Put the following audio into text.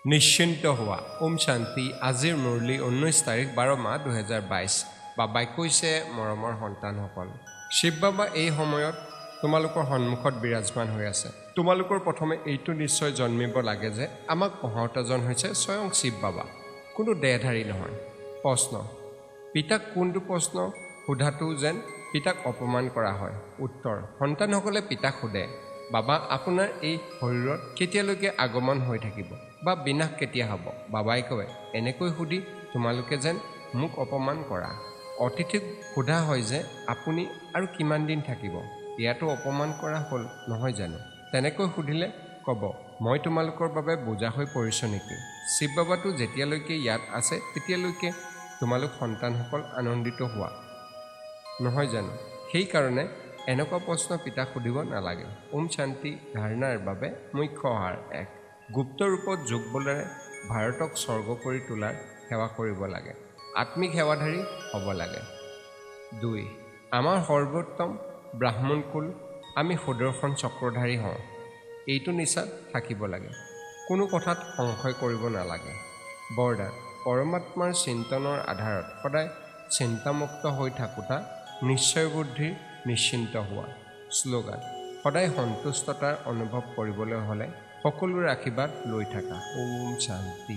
নিশ্চিন্ত হোৱা। ওম শান্তি। আজিৰ মুৰলী 19 তাৰিখ 12 মাহ 2022। বাবাই কৈছে, মৰমৰ সন্তানসকল, শিৱ বাবা এই সময়ত তোমালোকৰ সন্মুখত বিৰাজমান হৈ আছে। তোমালোকৰ প্ৰথমে এইটো নিশ্চয় জন্মিব লাগে যে আমাক পঢ়াওঁতাজন হৈছে স্বয়ং শিৱ বাবা, কোনো দেহধাৰী নহয়। প্ৰশ্ন পিতাক কোনটো প্ৰশ্ন সোধাটো যেন পিতাক অপমান কৰা হয়? উত্তৰ, সন্তানসকলে পিতাক সোধে, বাবা, আপোনাৰ এই শৰীৰত কেতিয়ালৈকে আগমন হৈ থাকিব বা বিনাশ কেতিয়া হ'ব? বাবাই কয়, এনেকৈ সুধি তোমালোকে যেন মোক অপমান কৰা। অতিথিক সোধা হয় যে আপুনি আৰু কিমান দিন থাকিব? ইয়াতো অপমান কৰা হ'ল নহয় জানো? তেনেকৈ সুধিলে ক'ব, মই তোমালোকৰ বাবে বোজা হৈ পৰিছোঁ নেকি? শিৱ বাবাটো যেতিয়ালৈকে ইয়াত আছে, তেতিয়ালৈকে তোমালোক সন্তানসকল আনন্দিত হোৱা নহয় জানো? সেইকাৰণে এনেকুৱা প্ৰশ্ন পিতাক সুধিব নালাগে। ওম শান্তি। ধাৰণাৰ বাবে মুখ্য সাৰ: 1, গুপ্ত ৰূপত যোগবলেৰে ভাৰতক স্বৰ্গ কৰি তোলাৰ সেৱা কৰিব লাগে, আত্মিক সেৱাধাৰী হ'ব লাগে। 2, আমাৰ সৰ্বোত্তম ব্ৰাহ্মণ কুল, আমি সুদৰ্শন চক্ৰধাৰী হওঁ, এইটো নিচাত থাকিব লাগে। কোনো কথাত সংশয় কৰিব নালাগে। বৰদান: পৰমাত্মাৰ চিন্তনৰ আধাৰত সদায় চিন্তামুক্ত হৈ থাকোঁতা নিশ্চয় বুদ্ধিৰ নিশ্চিন্ত হোৱা। শ্লোগান: সদায় সন্তুষ্টতাৰ অনুভৱ কৰিবলৈ হ'লে সকলোৰে আশীৰ্বাদ লৈ থাকা। ওম শান্তি।